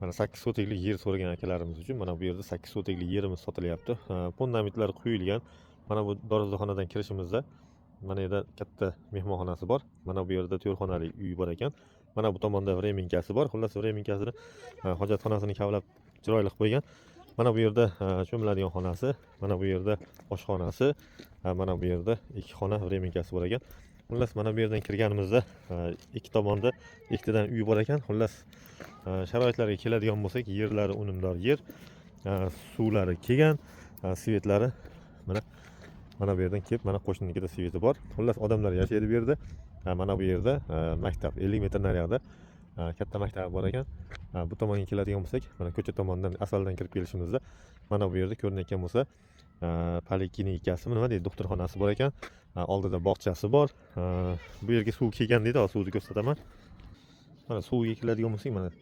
Mana, 8 sotiklik yer so'ragan akalarimiz uchun mana bu yerda 8 sotiklik yerimiz sotilyapti. Fundamentlar quyilgan. Mana bu darvozaxonadan kirishimizda mana yerda katta mehmonxonasi bor. Mana bu yerda 4 xonali uy bor ekan. Mana bu tomonda временка si bor. Xullas, временка sini, hojatxonasini kavlab, chiroyli qilib qo'ygan. Mana bu yerda cho'miladigan xonasi, mana bu yerda oshxonasi, mana bu yerda ikki xona временка si bor ekan. Xullas, mana bu yerdan kirganimizda ikki tomonda ikkitadan uy bor ekan. Xullas, sharoitlarga keladigan bo'lsak, yerlari unumdor yer, suvlari kelgan, свет lari mana bu yerdan kelib, mana qo'shninikida свет i bor. Xullas, odamlar yashaydi bu yerda. Mana bu yerda maktab, 50 metr naryoqda katta maktab bor ekan. Bu tomonga keladigan bo'lsak, mana ko'cha tomondan asfaltdan kirib kelishimizda mana bu yerda ko'rinayotgan bo'lsa, poliklinikasimi, nima deydi, doktorxonasi bor ekan. Oldida bog'chasi bor. Bu yerga suv kelgan deydi, hozir suvni ko'rsataman. Mana, suvga keladigan bo'lsak, mana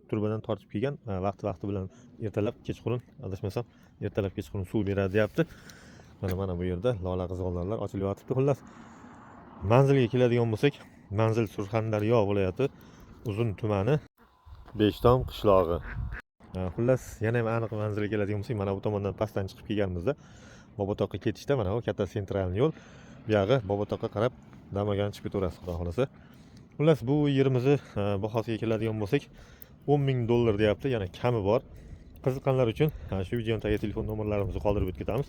trubadan tortib kelgan, vaqti vaqti bilan ertalab, kechqurun, adashmasam, ertalab, kechqurun suv beradi deyapti. Mana bu yerda lola qizg'aldoqlar ochilib yotibdi. Xullas, manzilga keladigan bo'lsak, manzil Surxondaryo viloyati, Uzun tumani, Beshtom qishlog'i. Xullas, yana ham aniq manzilga keladigan bo'lsak, mana bu tomondan pastdan chiqib kelganimizda Bobotoqqa ketishda mana bu katta центральный yo'l, buyog'i Bobotoqqa qarab Damagani chiqib ketaverasiz, xudo xohlasa. Xullas, bu yerimizni bahosiga keladigan bo'lsak, 10 ming dollar deyapti, yana kami bor. Qiziqqanlar uchun shu videoni tagiga telefon nomerlarimizni qoldirib o'tib ketamiz.